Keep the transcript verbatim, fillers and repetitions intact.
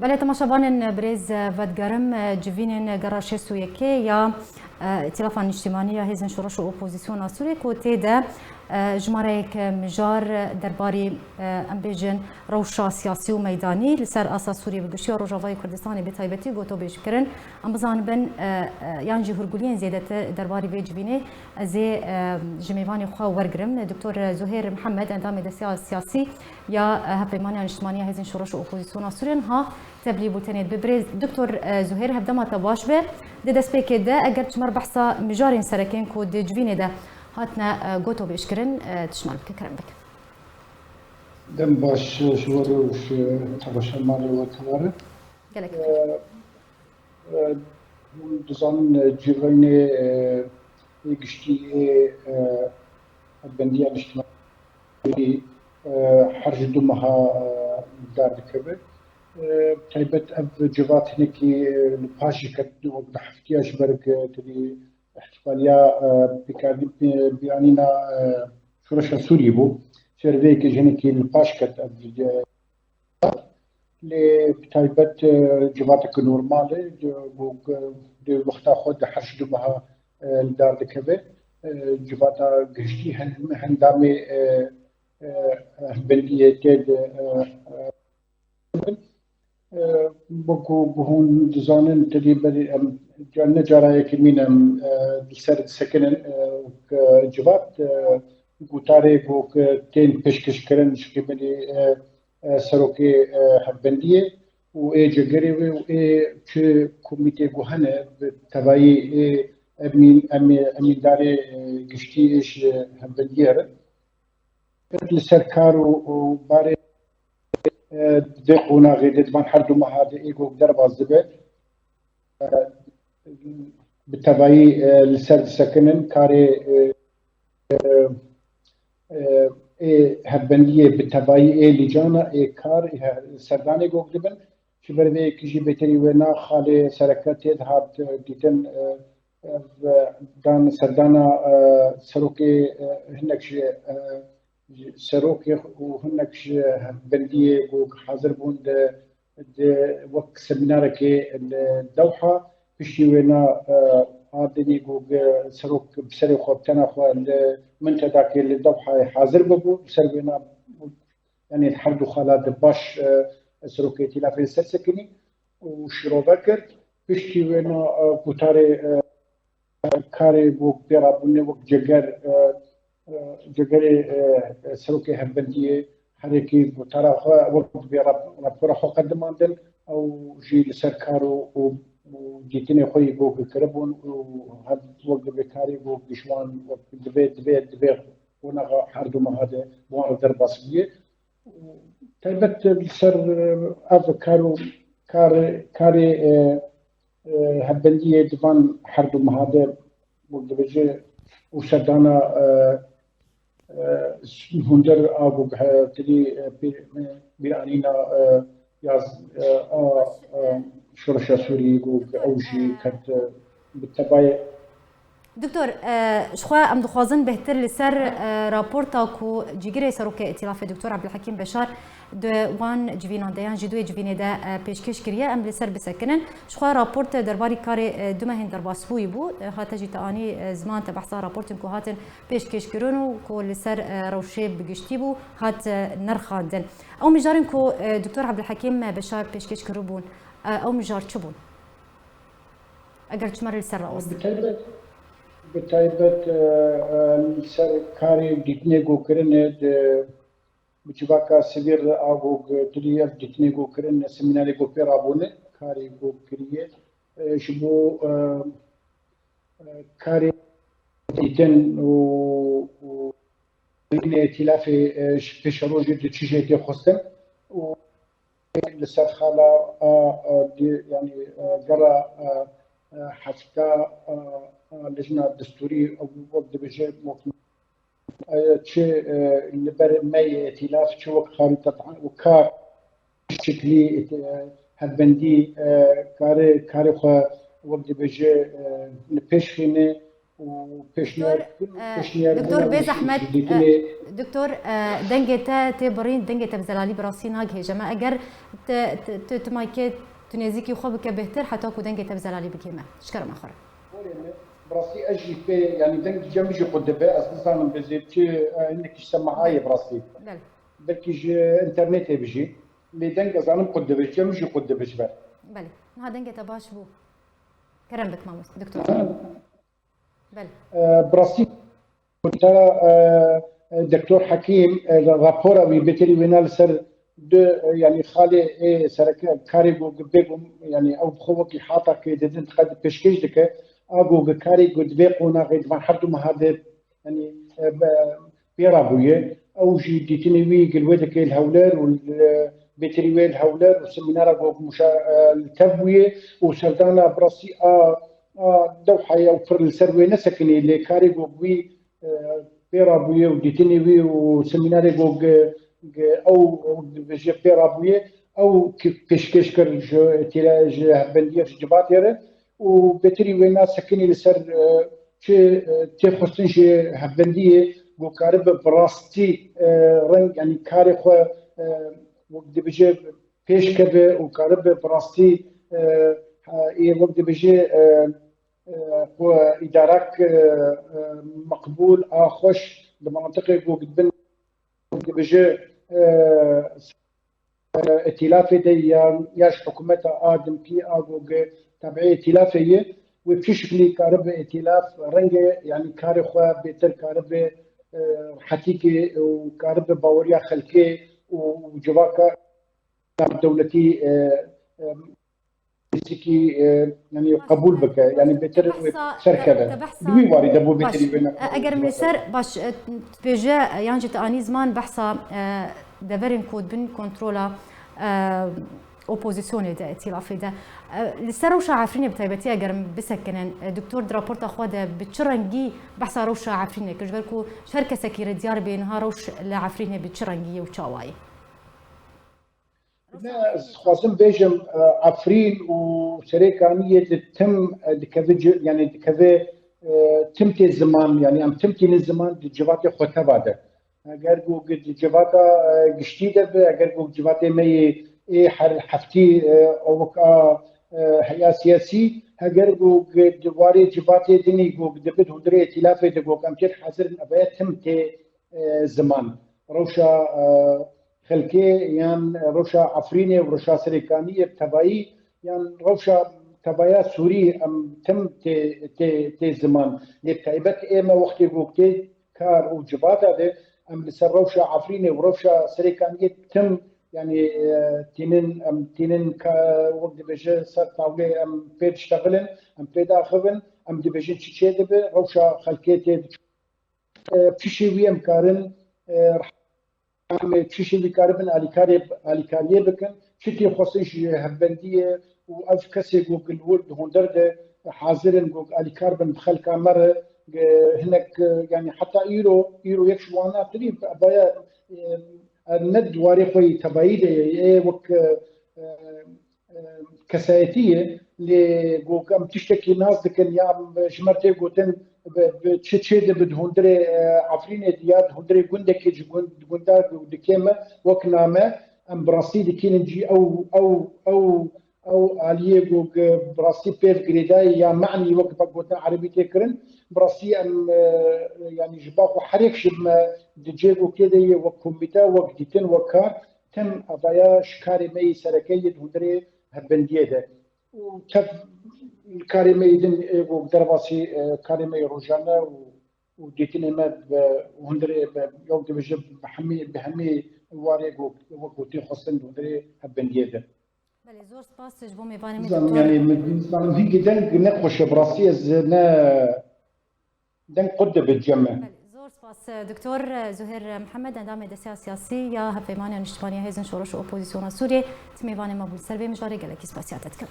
Belê, temaşevanên birêz, vedigerim civînên gera şêst û yekê ya Îtîlafa Niştimanî ya Hêzên Şoreş û Opozisyona Sûriyê ku tê de jimareyek mijar derbarî, em bêjin, rewşa siyasî û meydanî li ser asta Sûriyê bi giştî ya Rojavayê Kurdistanê bi taybetî gotobêj kirin. Em bizanibin, yan jî hûrguliyên zêdetir derbarî vê civînê ez ê ji mêvanê xwe wergirim. Doktor Zuhêr Mihemed, endamê Desteya Siyasî ya Hevpeymaniya Niştimanî ya Hêzên Şoreş û Opozisyona Sûriyê, niha tevlî bûtenê dibe. Birêz Doktor Zuhêr, hevdema te baş be. Di destpêkê de eger tu ji me re behsa mijarên sereke yên ku di civînê de hatine gotobêjkirin, tu ji me re bike, kerem bike. Dem baş ji we re û ji temaşevanê we tevare. Gelek spas. Hûn dizanin, civînê ê giştî ê Hevbendiya Niştimanî her ji du meha li dar dikeve. Taybet ev civat hinekî li paş jî ket, wek di heftiya ji ber ku tevî ihtifaliya pêkardî, pê-, pêanîna şoreşa Sûriyê bû. Ji ber vê yekê jî hinekî li paş ket ev Lê bi taybet, e, civateke normal e, di, ku, ku, di wexta xwe di her ji du meha, e, li dar dikeve. E, civata giştî hen-, hendamê, e, e, hevbendiyê tê di, e, e, e, wekû ku hûn dizanin, tedî berî em ca-, ne cara yekemîn em, e, li ser disekinin, e, ku civat, e, gotarê ku, ku tên pêşkêşkirin ji qîbelê, e, e, serokê, e, hevbendiyê û ê cegerê wê û ê çi komîtê ku hene bi tevayî ê emîn-, emî-, emîndarê, e, giştî ê ji hevbendiyê re. Li ser kar û, û barê, e, vê qonaxê de di van her du meha de ê ku derbas dibe. E, bi tevayî, e, li ser disekinin karê, e, e, e, ê hevbendiyê bi tevayî ê lîcana ê kar ê he-, serdanê gog dibin. Ji ber vê yekê jî bêterî wêna xalê sereke tê dihat, e, dîtin, e, ev, e, dan serdana, e, serokê, e, hinek ji, e, serokê û hinek ji hevbendiyê ku hazir bûn di, di wek semînarekê li Dewha, piştî wêna, e, a dinî ku serok bi serê xwe, bi tena xwe li mintedakê li Dewhayê hazir bibû, li ser wêna, yanî her du xala di baş, e, serokê îtîlafê li ser sekinî û şîrove kir. Piştî wêna, e, gotarê, e, karê wek pê rabûne wek ceger, e, e, cegerê, e, serokê hevbendiyê her yekî gotara xwe wek divê rap-, rapora xwe qedimandin. Ew jî li ser kar û, û, û dîtinê xwe yî got kiribûn û her wek divê karê got ji wan wek divê, divê, divê qonaxa her du meha de bi wan re derbas bûye. Taybet li ser, e, ev kar û kar, karê, e, e, hevbendiyê di van her du meha de, wek dibêje, û serdana, e, e, hundir a ku, e, tirî, e, pê-, e, bîranîna, e, yaz, e, a, e, şoreşa Sûriyê ku ew jî ket, e, bi tebayê. Doktor, e, ji xwe em dixwazin bêhtir li ser, e, raporta ku cîgirê serokê Îtîlafê Doktor Ebdulhekîm Beşar di wan civînan de yan jî di wê civînê de, e, pêşkêş kiriye, em li ser bisekinin. Ji xwe raport derbarî karê, e, du mehên derbasbûyî bû, e, hate jî te anî, e, ziman te behsa raportên ku hatin pêşkêş kirin û ku li ser, e, rewşê bi giştî bû, hat, e, nirxandin. Ew mijarên ku, e, Doktor Ebdulhekîm Beşar pêşkêş kiribûn, e, ew mijar çi bûn? Eger çi me re li ser rawest. Bi taybet, bi taybet, e, e, li ser karê dîtinê ku kirine di, bi civaka sivîl re a ku dilî ev dîtinê ku kirine, semînarê ku pê rabûne, karê ku kiriye, e, ji bo, e, e, karê dîtin û, û Îtîlafê, e, ji pêşerojê di çi jê tê xwestin û li ser xala a, a, di, yanî, e, gera, e, e, hefta, e, e, lijna destûrî, e, wek dibêje, wek, e, çi, e, li ber me yê îtîlaf, çi wek xarî tebian û kar şiklî, e, hevbendî, e, kare, karê xwe wek dibêje, e, li pêş xîne. û pêşniyar, pêşniyar Doktor, bê zehmet, doktor, e, dengê te tê birîn, dengê te bi zelalî bi rastî nagihêje me. Eger te, te, te, tu maykê tu nêzîkî xwe bike bêhtir heta ku dengê te bi zelalî bigihê me. Ji kerema xwe re. Bi rastî ez jî pê, yanî deng cem jî xwe dibe, ez nizanim bi zêr çi, e, hinek ji semahayê bi rastî. Belê. Belkî ji înternetê bi jî. Lê deng ez zanim xwe dibe, cem jî xwe dibe ji ber. Belê. Niha dengê te baş bû. Kerem bik mamoste, doktor. Belê. E, bi rastî, te, e, e, Doktor Hekîm, e, rapora wî, bêtirî wêna li ser du, e, yanî xalê ê sereke karê ku bê ku, yanî ew bi xwe wekî hata kê didin, qed pêşkêş dike, a ku karê ku di vê qonaxê di van her du meha de, yanî, e, be-, pê re bûye. Ew jî dîtinê wî gil wê dike li Hewler û li bêtirî wê li Hewler û semînara ku muşa-, e, li tev bûye û serdana bi rastî a, a Dewhayê ew pir li ser wê nesekinî, lê karê ku wî, e, pê re bûye û dîtinê wî û semînarê ku gi-, gi-, ew, ew dibêje pê re bûye, ew ki pêşkêş kir ji têle-, ji hevbendiyê, ji civatê re. Û bêtirî wêna sekinî li ser, e, çi, e, tê xwestin ji hevbendiyê ku karibe bi rastî, e, reng, yanî karê xwe, e, wek dibêje pêş keve û karibe bi rastî, e, e, wek dibêje, e, e, xwe îdarak, e, e, meqbûl a xweş di mantiqê ku dibin dibêje, e, îtîlafê de ya, ya ji hikûmeta a dimkî a ku gi tabiê îtîlafê ye, wê çi şiklî karibe îtîlaf renge, yanî karê xwe bêtir karibe, e, rehetîkê û karibe baweriya xelkê û, û civaka navdewletî, e, e, fîzîkî, e, yanî qebûl bike, yanî bêtir wê ser keve. Di wî warî de bû bêtirî wê ne. E, eger min li ser, baş, e, dibêje, e, yan jî tu anî ziman behsa, e, deverên ku dibin kontrola, e, opozisyonê de, îtîlafê de. E, li ser rewşa Efrînê bi taybetî eger min bisekinin, e, doktor di raporta xwe de bi çi rengî behsa rewşa Efrînê kir? Ji ber ku ji her kesekî re diyar bê niha rewş li Efrînê bi çi rengî ye û çawa ye? Ne, ez dixwazim bêjim, e, Efrîn û Serêkaniyê di tim, e, dikeve ci-, yanî dikeve, e, tim tê ziman, yanî em tim tînin ziman di civatê xwe teva de. Eger ku gi-, di civata, e, giştî de be, eger ku civatê me yê ê her heftî, e, ewk a, e, heya siyasî, heger ku gi-, di warê civatê dinî ku dibe di hundirê îtîlafê de ku em tê hazir in, ev tim tê, e, ziman. Rewşa, e, xelkê yan rewşa Efrînê û rewşa Serêkaniyê bi tevayî yan rewşa tevaya Sûrî em tim tê, tê, tê ziman. Lê bi taybet ê me wextê ku tê kar û civata de em li ser rewşa Efrînê û rewşa Serêkaniyê tim, yanî, e, tînin, em tînin ka, wek dibêje ser tawlê em pê diştexilin, em pê daxivin, em dibêjin çi çê dibe, rewşa xelkê tê diçû. E, pişê wî em karin, e, em çi şevî karibin alîkarê, alîkariyê bikin. Çi tê xwestin ji hevbendiyê û ev kesê ku li wir di hundir de hazir in ku alîkar bin bi xelka me re, e, hinek, e, yanî heta îro, îro yek ji wana tirî baya, e, ne di warê xwe yî tevayî de ye, ê wek, e, e, e, kesayetî ye, lê ku em tiştekî nas dikin ya em ji me tê gotin bi, bi çi çê dibe di hundirê, e, Efrînê de ya di hundirê gundekê ji gund, gunda dikê me wek name, em bi rastî dikînin cî ew, ew, ew, ew aliyê ku bi rastî pêv girêdayî ya me'nî wek gotina erebî tê kirin, bi rastî em, e, yanî ji ba xwe her yek ji me di cê ku kê de ye wek komîte, wek dîtin, wek kar, tim evaya ji karê me yî sereke yê di hundirê hevbendiyê de. Û tev karê me yê din ê ku derbasî, e, karê me yê rojane û, û dîtinê me bi hundirê, bi, ew dibêje bi hemî, bi hemî warê ku, wek ku tê xwestin di hundirê hevbendiyê de. Belê, zor spas ji bo mêvanê me. Nizanim, doktor. Yanî min, nizanim hingî deng ne xweş e, bi rastî ez ne deng qut dibe cem me. Belê, zor spas, e, doktor, e, Zuhêr Mihemed, endamê Desteya Siyasî ya Hevpeyvaniya Niştimanî ya Hêzên Şoreş û Opozisyona Sûriyê, ti mêvanê me bû. Li ser vê mijarê gelekî spasiya te dikim.